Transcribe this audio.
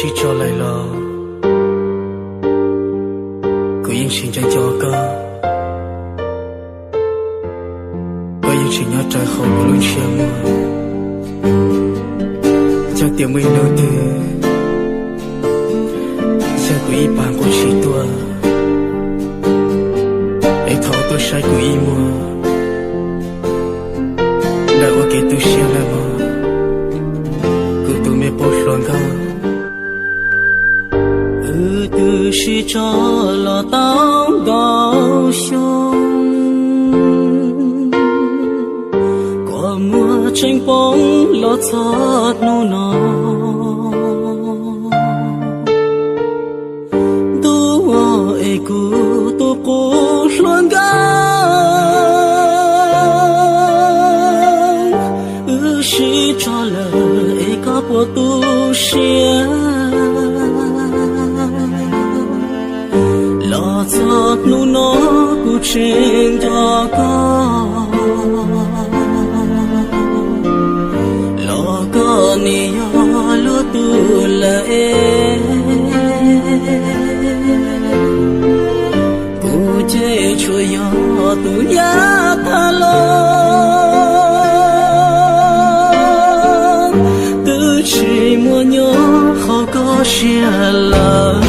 sib tso lawm los kuv yeej tsis nco nco koj. Koj yeej tsis nyob rawv hauv kuv lub ntshiab muag. Yog tias muaj ib hnub twg yog kuv ib pas nquag tsis tuag, es thov tuaj saib kuv ib muag, ntawm ua kev tu siab lawm mog, kuv tus me qub hluas nkauj. Wb twb sib tso los tau ntau xyoo, kua muag tseem poob los txog hnub no. Ntuj es kuv tus qub hluas nkauj, wb sib tso lawm es koj puas tu siab? Los txog hnub no kuv tseem nco koj, los koj nim yog luag tus lawm es, kuv ces tsuas yog tus nyab thab los, twb tsis muaj nyob hauv koj siab lawm.